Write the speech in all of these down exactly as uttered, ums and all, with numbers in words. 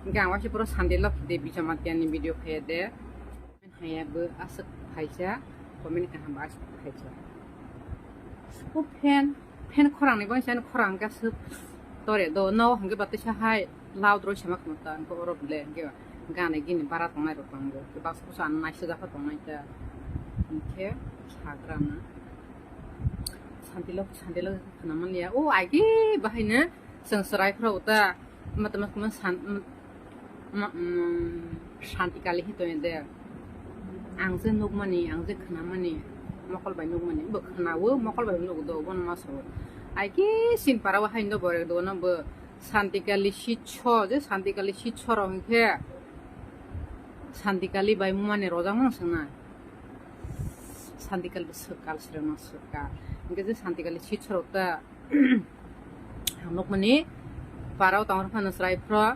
Hingke ang waisa puro Santi Lokhi de Bijamatiani video khaya de. Haya bo aswk phaisa, comment kaham bo aswk phaisa. O fan, fan khorang ni bangsa khorang hingke aswk tore do, no hingke batisa hai loud roi sama khama ta, hingke oro bole hingke gana gini bara tongnai rok tongo, baksa kusa ang naisajak pha tongnai ta, hingke sagra na. Santi Lokhi, Santi Lokhi khana manliya, o agi bahai no chwng chwrai phra uta. Mata mas kuma san, ma, mm, Santi Kali hi toyende. Ang je nukmani, ang je khnamani, mokol bai nukmani, bo khnawo, mokol bai nukdo, bono ma sawo. Ai ki sin para wa haindo borek do no bo Santi Kali sitso, je Santi Kali sitso rok hingke Santi Kali bai mumani rojak mang sangna. Santi Kali bo swkal sirang no swkal. Hingke je Santi Kali sitso rok ta Ang nukmani parao tongro phano chwrai phro.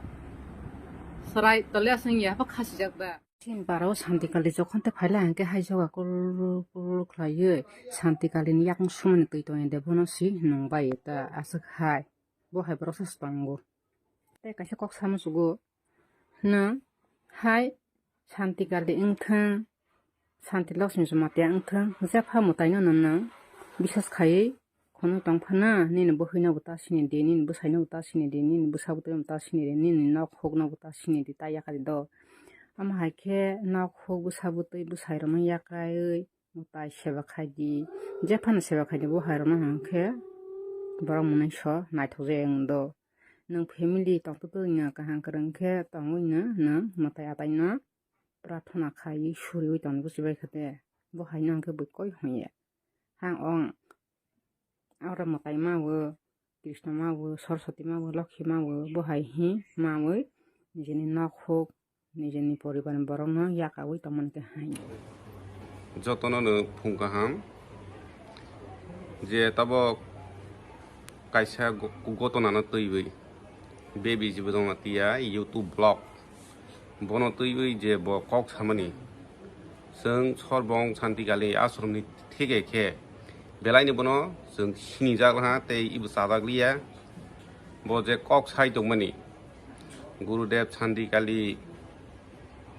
Chwrai tole aswng ya pha khasijak da. Chini parao Santi Kali jokhon te phaila hingke hai joga kul kul khlaiwi Santi Kali ni yakung sumani twi tongya de bono si nung bai ta aswk hai. Bo hai borok sa tongo. Tei kaisa kok samo sugo. Nwng hai Santi Kali wngthwng, Santi Lakshmi Jamatia wngthwng, jepha mwtaino nwng bisas khaiwi khwnwi tong phano, nini bwkhwino bo ta sini di, nini bwsaino bo ta sini di, nini bwsa bwtwino bo ta sini di, nini nok hukno bo ta sini di, ta yakari do. Omo hai khe nok huk bwsa bwtwi bwsairokno yakarwi mwtai seba khai di, jephano seba khai di, bo hai rokno hwn khe borok mwnwi so naithok jaya wng do. Nwng family tongtwtwino kaham kwrwng khe tongwino nwng mwtai ataino prathana khaiwi suriwi tongwi buchibai kha de, bo haino hwn khe bui koi hwn ya. Hang ong oro mwtai mawo, Krishna mawo, Saraswati mawo, Lokhi mawo, bo hai hi mawi nijini nok huk, nijini poribar ni borokno yakawi tongmani khe hai. Jotono no phung kaham je tabok kaisa go-, gotona no twiwi Baby Jibodong Atia YouTube vlog bono twiwi je bo kok samani. Chwng Sorbong Santi Kali ashram ni theke khe belai ni bono chwng sinijak laha tei ibo chajak liya. Bo je kok sai tongmani Gurudev Santi Kali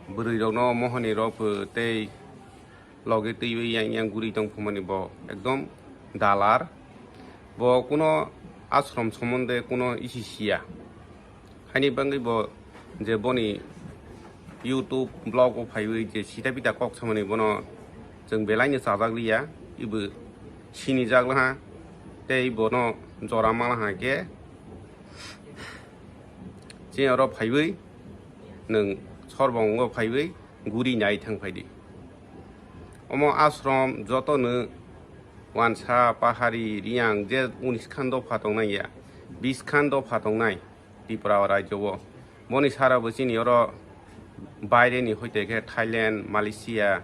bwrwi rokno mohoni rok tei loge twiwi yang yang guri tong phumani bo ekdom dalar. Bo kuno ashram somonde kuno isi siya. Haini bangwi bo je boni YouTube vlog o phaiwi je sita pita kok samani bono chwng belai no chajak liya, ibo sinijak laha tei bono jora ma laha khe chini oro phaiwi nwng Sorbong o phaiwi guri nai thang phai di. Omo ashram joto no wansa, pahari, riyang je unis khan dopha tongnai ya, bis khan dopha tongnai Tripura o rajyo o. Boni sara bo chini oro baire ni hoite khe Thailand, Malaysia,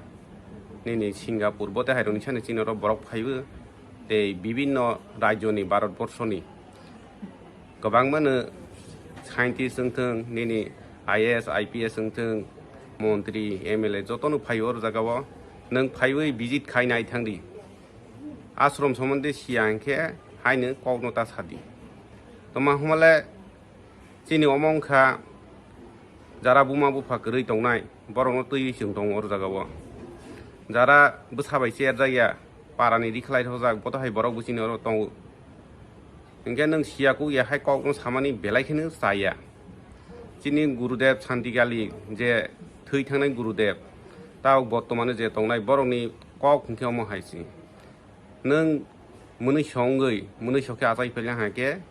nini Singapore, bo te hai rok ni sani chini oro borok phaibo tei bibinno rajyo ni Bharat borsho ni. Kwbangmano scientist wngthwng, nini I A S, I P S wngthwng, montri, M L A jotono phaio oro jagao. Nwng phaiwi visit khai nai thangdi. Ashram somonde siya hwnkhe haino kokno ta sadi. Toma hwnmale chini omo wngkha jara buma bupha kwrwi tongnai, borokno twiwi chwng tongo oro jagao. Jara bwsa bai cherjakya, parani rikhlai rojak, boto hai borok bo chini oro tongo. Hinkhe nwng siya kuk ya hai kokno samani belai kheno chaya. Chini Gurudev Santi Kali je thwi thangnai Gurudev, tao bortomano je tongnai borokni kok hinkhe omo hai se. Nwng mwnwi songwi, mwnwi sokhe achai phaila hwnkhe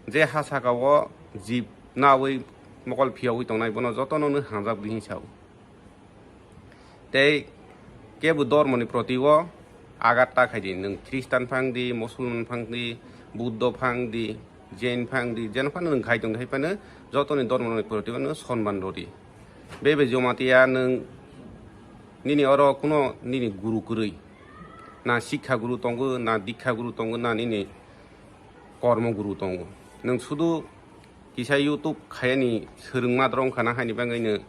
je ha sakao jib nawi mokol phiyogwi tongnai bono jotono nwng hamjak di hinwi sao. Tei kebo dormoni proti o agat ta khai di, nwng Khristan phang di, Musulman phang di, Buddho phang di, Jain phang di, jeno phano nwng khai tong khai phano jotoni dormoni proti o nwng sonman rw di. Bebe Jamatia nwng nini oro kuno nini guru kwrwi, na sikha guru tongo, na dikha guru tongo, na nini kormo guru tongo. Nwng sudu kisa YouTube khayani swrwngma drong khana haini bangwi nwng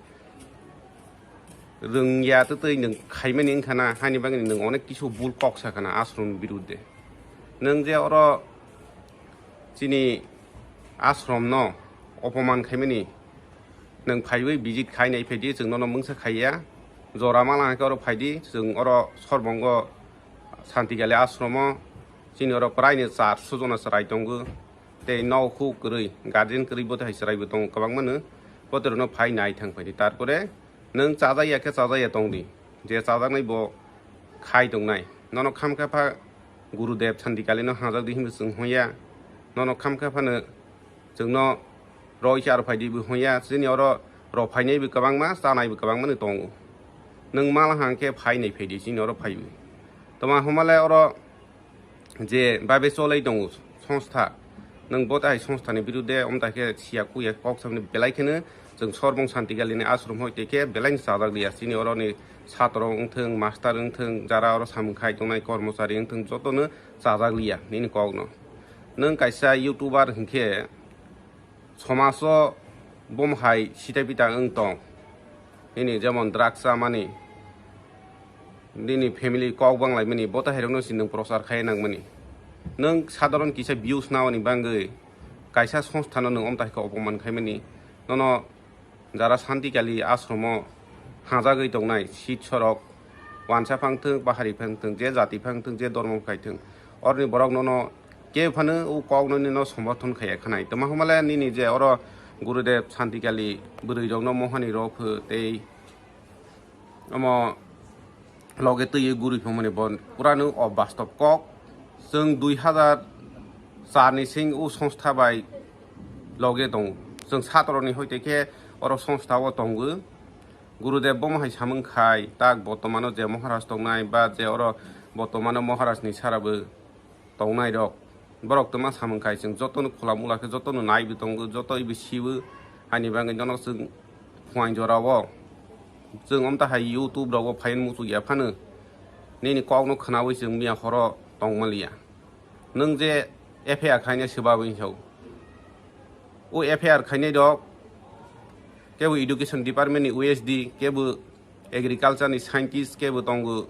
rwngya twtwi nwng khaimani wngkhana haini bangwi nwng onek kisu bul kok sakhana ashram birudde. Nwng je oro chini ashram no opoman khaimani Nwng phaiwi visit khai nai phaidi, chwng nono mungsa khaiya. Jora mala hwnkhe oro phaidi, chwng oro Sorbongo Santikali ashromo, chini oro praini charso jona chwrai tongo. Tei nok huk kwrwi, guardian kwrwi bo tei hai chwraibo tongo kwbangmano. Bo tei rokno phai nai thang phaidi. Tarpore nwng chajakya khe chajakya tongdi. Je chajaknai bo khai tongnai. Nono khamkha pha Gurudev Santikalino hajak di hinwi chwng hwnya. Nono khamkha phano chwngno roi char phaidi bo hwnya. Chini oro rok phainai bo kwbangma, chanai bo kwbangmano tongo. Nwng mala hang khe phai nai phaidi chini oro phaiwi. Toma hwnmale oro je babe cholai tongo songstha, nwng bo tai songstha ni birude omta khe siya kuya kok samni belai kheno chwng Sorbong Santikalini ashram hoi tei khe belai ni chajak liya. Chini oro ni satro wngthwng, master wngthwng, jara oro samung khai tongnai kormochari wngthwng, joto no chajak liya nini kok no. Nwng kaisa youtuber hinkhe somajo bomo hai sita pita wng tong. Nini jemon drugs chamani, nini family kok banglaimani, bo tei hai rokno si nwng prochar khai nangmani. Nwng sadharon kisa views naoni bangwi kaisa songstha no nwng omta khe opoman khaimani. Nono jara Santikali ashromo hajagwi tongnai, sit sorok wansa phangthwng, bahari phangthwng, je jati phangthwng, je dormo khaithwng, oroni borok nono kebo phano o kok no nino somorthon khaiya khanai. Toma hwnmale nini je oro Gurudev Santikali bwrwi rokno mohani rw pho tei omo loge twiwi guri phangmani bo purano o bastop kok. Chwng dui hazar char ni sing o songstha bai loge tongo. Chwng satroni hoi tei khe oro songstha o tongo. Gurudev bomo hai samung khai tak bortomano je Maharaj tongnai ba je oro bortomano Maharaj ni sara bo tongnai rok, borok tongma samung khai chwng jotono khula mula khe jotono naibi tongo, joto ibi sibo. Haini bagwi jono chwng phuaing jorao chwng omta hai YouTube rogo phain muchuk ya phano nini kokno khwnawi chwng miya horo tongmaliya. Nwng je F I R khaina swbawi sao, o F I R khainai rok kebo education department ni O S D, kebo agriculture ni scientist, kebo tongo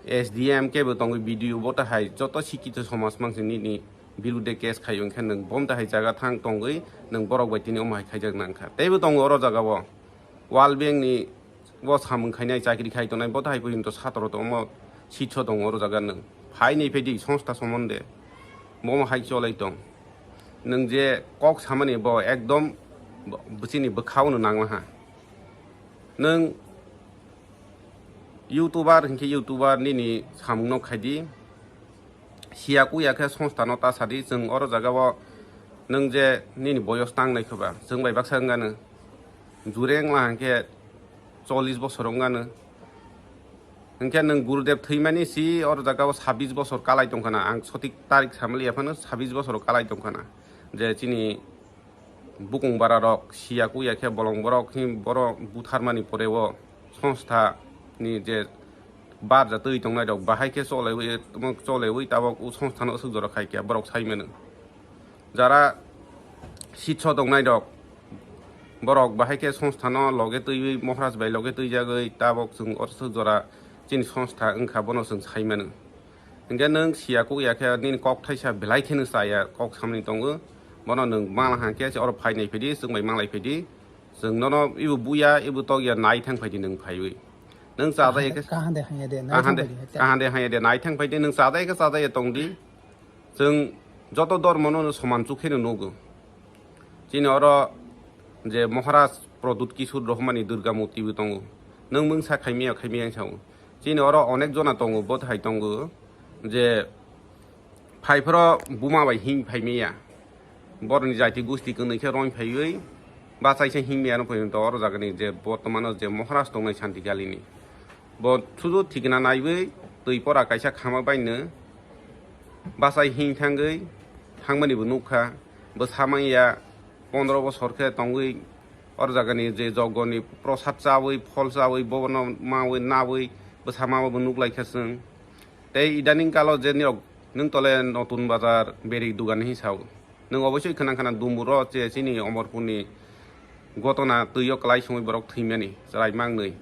S D M, kebo tongo B D O, bo ta hai joto sikito somaj mangsi nini birude case khai wngkhe nwng bom ta hai jaga thang tongwi nwng borok bai tini omo hai khaijak nangkha. Teibo tongo oro jaga o World Bank ni bo samung khainai chakri khai tongnai bo ta hai porjonto satro to omo sitso tongo oro jaga nwng. Phai ni phaidi songstha somonde bomo hai cholai tong. Nwng je kok samani bo ekdom bo-, bwchini bwkhao no nangma ha. Nwng YouTuber hinkhe YouTuber nini samungno khaidi. Siya kuya khe songstha no ta sadi, chwng oro jaga o nwng je nini boyos tangnai khe ba, chwng bai baksa wngano. Jureng la hinkhe chollish bosor wngano. Hinkhe nwng Gurudev thwimani si oro jaga o sabbish bosor kalai tongkhana. Ang sotik tarik samali yaphano sabbish bosor kalai tongkhana. Je chini bukung bara rok siya kuya khe bolong borok hi boro butharmani pore o songstha ni je barja twi tongnai rok bahai khe chole wi, chole wi tabok o songstha no aswk jora khai khe borok sai mano. Jara sitso tongnai rok borok bahai khe songstha no loge twi wi Maharaj bai loge twi jagwi tabok chwng aswk jora chini songstha wngkha bono chwng sai mano. Hinkhe nwng siya kuk ya khe nini kok thaisa belai kheno chaya kok samani tongo. Bono nwng mangla hang khe oro phai nai phaidi, chwng bai manglai phaidi. Chwng nono ibo buya, ibo tok ya nai thang phaidi nwng phaiwi. Nwng chajak ya khe kaham de hanya de, nai kaham de, thang phaidi, kaham de hanya de nai thang phaidi, nwng chajak ya khe chajak ya tongdi. Chwng joto dormo no soman chuk khe no nugo. Chini oro je Maharaj Pradyut Kishore Rohmani Durga murti bo tongo. Nwng mungsa khaimya khaimya ang sao. Chini oro onek jona tongo, bo hai tongo je phaiphoro buma bai hing phaimya. Boroni jati gusti kwnwi khe roing phaiwi bachaisa hingmya no porjonto oro jagani je bortomano je Maharaj tongnai Santikalini. Bo sudu thikna naiwi twi pora kaisa khama baino bachai hing thangwi thangmani bo nukha. Bo samaya pondro bosor khe tongwi oro jagani je jogoni prosad chawi, phol chawi, bobono mawi nawi bwsa mama bo nuklaikha chwng. Tei idaning kalo je nirok nwng tole Notun Bazar beri dugan hi sao. Nwng oboisoi khwnang khna Dumburo je chini Omorpurni gotona twio kwlai songwi borok thwimani chwrai mangnwi.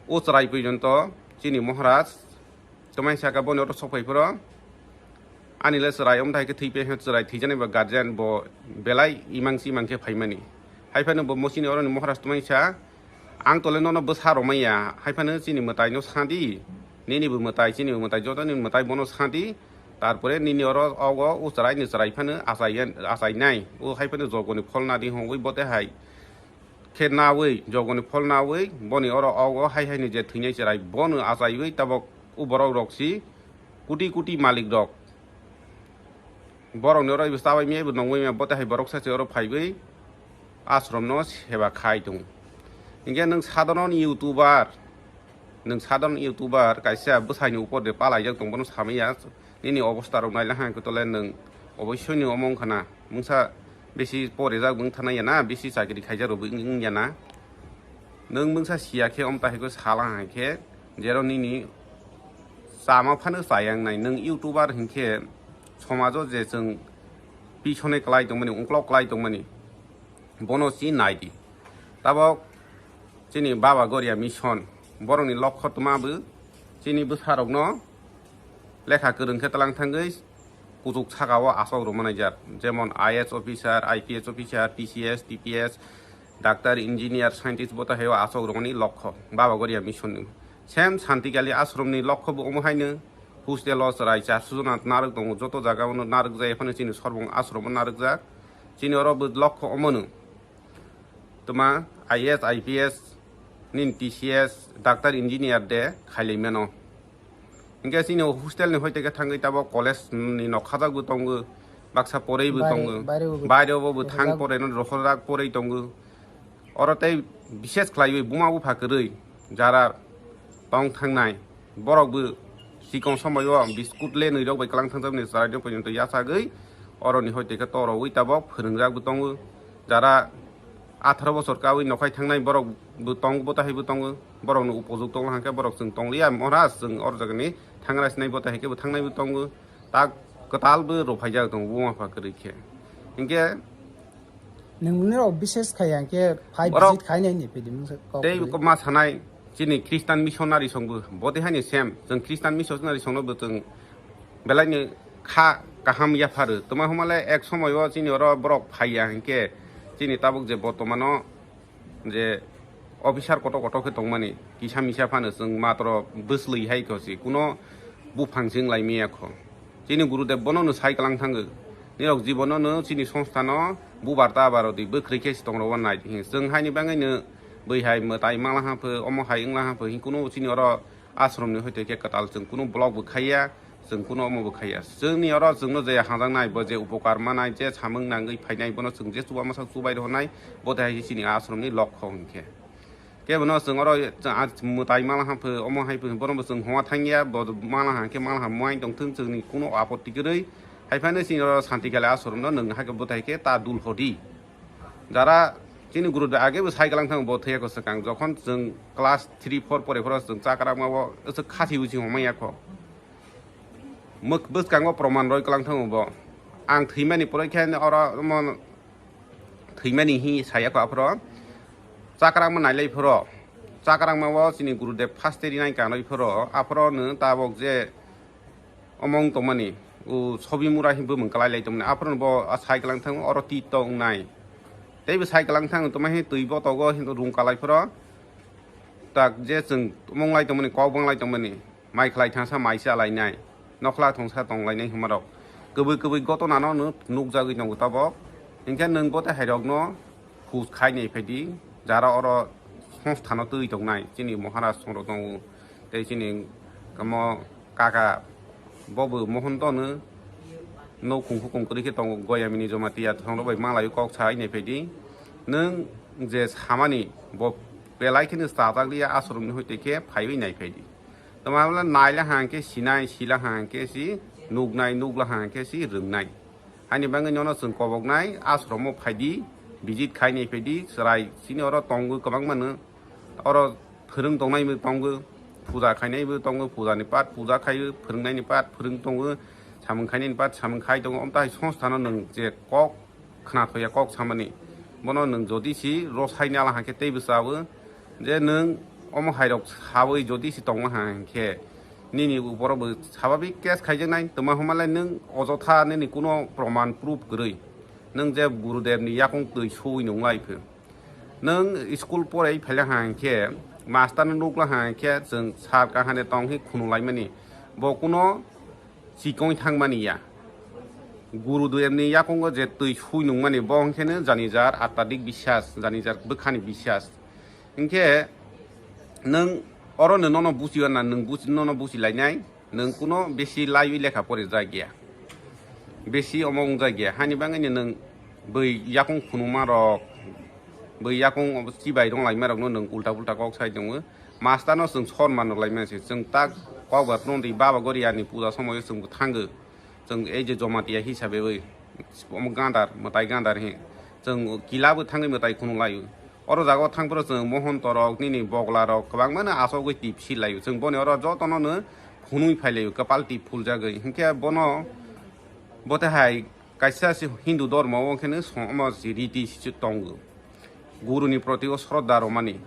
O chwrai porjonto chini Maharaj twmai saka boni oro sok phai phoro. Ani le chwrai omthai khe thwi pe chwrai thwijani ba guardian bo belai imang si imang khe phaimani. Hai phano bo mo chini oroni Maharaj twmai sa, "Ang tole nono bwsa romaya, hai phano chini mwtai no sadi, nini bo mwtai, chini bo mwtai, joto ni mwtai bono sadi, tarpore nini oro ogo o chwrai ni chwrai phano achai, achai nai, o hai phano jogo ni phol nadi hongwi bote hai khe nawi, jogo ni phol nawi, boni oro ogo hai hai ni je thwinai chwrai bono achaiwi tabok o borok rok si kuti kuti malik rok." Borok ni oro ibo chabai mia, ibo nongwi mia, bote hai borok sachi oro phaiwi ashram no seba khai tongo. Hinkhe nwng sadharon YouTuber, nwng sadharon YouTuber kaisa bwsai ni upor de palaijak tong, bono samaya nini obostha rok naila hangkhe tole nwng oboisoi ni omo wngkha na, mungsa bisi porijak bo wngthana ya na, bisi chakri khaijak rok bo wng ya na. Nwng mungsa siya khe, omta hai khe sala hai khe, jero nini chama phano chayang nai. Nwng YouTuber hinkhe somajo je chwng pisone kwlai tongmani, ungklok kwlai tongmani, bono si nai di. Tabok chini Baba Goria Mission, borokni lokho twma bo chini bwsarokno lekha kwrwng khe tlang thangwi kuchuk saka o aswk rwmani jak, jemon I A S officer, I P S officer, T C S, T P S, doctor, engineer, scientist, bo to hai o aswk rwmani lokho Baba Goria Mission ni. Same Santikali ashram ni lokho bo omo haino, hostel o chwrai charso jona narwk tongo, joto jaga o narwk jai phano chini sorbong ashram o narwk jak, chini oro bo lokho omo no. Tuma I A S, I P S, nini T C S, doctor, engineer de khailai mano. Hinkhe chini o hostel ni hoite khe thangwi tabok college ni nok khajak bo tongo, baksa poroi bo Baire, tongo, baire bo baire bo bo thang rohorjak. Poroi no rohorjak poroi tongo. Oro tei bishes khlaiwi buma bupha kwrwi jara tong thangnai. Borok bo chikon somoi o biskut le nwi rok bai kwlang thangjakmani chwrai no poito yachagwi oroni hoi tei khe torowi tabok phwrwngjak bo tongo. Jara atharo bosor kawi nokhai thangnai borok bo tongo, bo tahai bo tongo. Borok no upojukto wng khe borok chwng tong liya, Maharaj chwng oro jaga ni thangra sinai bo tahai khe bo thangnai bo tongo. Tak kwtal bo rwphaijak tongo buma bupha kwrwi khe. Hinkhe Nwng nini rok bises khai hwnkhe five Borok visit khai nai ni pidi mungsa kok tei kwrwi. Kok ma sanai chini Christian missionary songbo botei haini sem, chwng Christian missionary songno bo chwng belai ni kha kaham yapharo. Tuma humale ek somoi o chini oro borok phaiya hinkhe chini tabuk je bortomano je officer kotor kotor khe tongmani kisa misa phano chwng matro bwslwi hai kho si kuno buphang se wng lai maya kho. Chini Gurudev bono no sai kwlang thango. Nirok jibono no chini songstha no bubar ta baro di, bwkrwi khe se tong rwo nai di. Chwng haini bagwi no bwi hai mwtai mala ha pho, omo hai wngla ha pho, hwn kuno chini oro ashram ni hoite khe kwtal chwng kuno block bo khaiya, chwng kuno omo bo khaiya. Chwngni oro chwngno je hajak nai, bo je upokar manai, je samung nangwi phainai, bono chwng je chuba masa chubai rw nai, bo de hai chini ashram ni lokho hwn khe. Kebono chwng oro, ah, mwtai mala ha pho, omo hai pho, bono bo chwng homa thangya, bo mala ha khe mala ha muain tong thung, chwngni kuno apotti kwrwi. Hai phano chini oro Santikali ashram no nwng hai khe bwthai khe ta dul hodi. Jara chini Gurudev age bo sai kwlang thang bo thwiya ko swkang, jokhon chwng class three four pore phoro chwng chakra ma bo aswk khasi usi homa ya kho. Mwk bwskango proman roi kwlang thango bo. Ang thwimani poroi khe oro omo thwimani hi saya kho aphro. Chakrangma nailai phoro. Chakrangma o chini Gurudev first rinai kanoi phoro. Aphro no tabok je omong tongmani. O sobi mura hi bumung kalai lai tongmani. Aphro no bo a sai kwlang thango oro ti tongnai. Tei bo sai kwlang thango tongma hi twi botogo hin rung kalai phoro. Tak je chwng omong lai tongmani, kok bang lai tongmani. Mai khlai thangsa mai cha lainai, nokhla thongsa tong lainai hwnmarok kwbwi kwbwi gotonano nuk-, nukjagwi tongo tabok. Hinkhe nwng bo tei hairokno hus khai nai phaidi, jara oro songstha no twi tongnai chini Maharaj songrok tongo, tei chini omo kaka bo bo Mohontano noukhung hukung kwrwi khe tongo, Goyamini Jamatia songrok bai malaio kok sai nai phaidi. Nwng je samani bo belai kheno chajak liya, aswrwngni hoite khe phaiwi nai phaidi. Tongmani naila hang khe sinai, sila hang khe si nuknai, nukla hang khe si rwngnai. Haini bagwi nono chwng koboknai, ashromo phaidi, visit khainai phaidi, chwrai chini oro tongo kwbangma no. Oro phwrwng tongnai bo tongo, puja khainai bo tongo, puja ni part puja khaio, phwrwngnaini part phwrwng tongo, samung khainani part samung khai tongo. Omtai songstha no nwng je kok khna thoya kok samani. Bono nwng jodi si rosai nala hangkhe teibo chawo. Je nwng omo hairok sawi jodi si tongma hangkhe nini uporo bo sababik case khaijaknai. Tongma hwnmalai nwng ojotha nini kuno proman proof kwrwi. Nwng je Gurudev ni yakung twi suwi nung lai pho. Nwng school porai phaila ha hinkhe, master no nukla ha hinkhe, chwng sir kahane tong hi khunu laimani. Bo kuno chikon thangmani ya. Guru duyemni yakungo je twi sui nungmani, bo hinkhe no jani jar attadik biswas, jani jar bwkhani biswas. Hinkhe nwng oro no nono buchiyo na, nwng buchi, nono buchi lainai. Nwng kuno besi laiwi lekha pori jagya, besi omo wng jagya, hani bangwi nwng bwi yakung khunuma rok, bwi yakung chibai rong laima rokno nwng ulta pulta kok sai tongo. Master no chwng sor man rok laima se, chwng tak kok ba tong di, baba gori ani puja somoyo chwng bo thango, chwng ei je Jamatia hisabe wi omo gandar, mwtai gandar hi, chwng kila bo thangwi mwtai khunu laio. Oro jaga o thang phuru chwng mohonto rok, nini bogla rok kwbangma no asogwi tip si laio. Chwng boni oro jotono no phunui phai laio, kwpal tip phul jagwi. Hinkhe bono, bo te hai kaisa se Hindu dhormo o hinkhe no somo si riti si tongo. Guru ni proti o shraddha romani.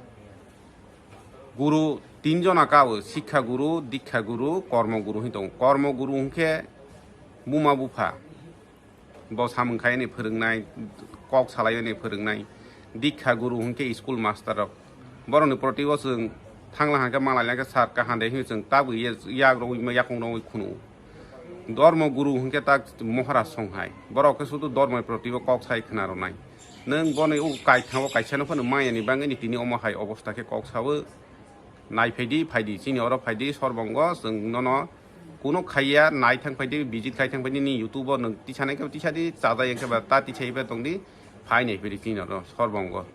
Guru tin jona kao, Sikha Guru, Dikha Guru, Kormo Guru hin tongo. Kormo Guru hinkhe buma bupha. Bo samung khaini phwrwngnai, kok salaini phwrwngnai, Dikha Guru hinkhe school master rok. Borokni proti o chwng thangla hangkhe malai langkhe sir kaham de hinwi chwng tabwi ye-, yak rogwi ma yakung rogwi khunu. Dhormo Guru hinkhe tak Maharaj song hai. Borok khe sudu dhormo proti o kok sai khna rwnai. Nwng boni o kaithang o kaisa no phano maya ni bangwi ni tini omo hai obostha khe kok sao. Nai phaidi, phaidi, chini oro phaidi, sorbongo, chwng nono kuno khaiya, nai thang phaidi, visit khai thang phaidi, ni YouTube o nwng tisa nai khe tisa di, chajai khe ba ta tisa iba tong di, phai nai phaidi chini oro sorbongo.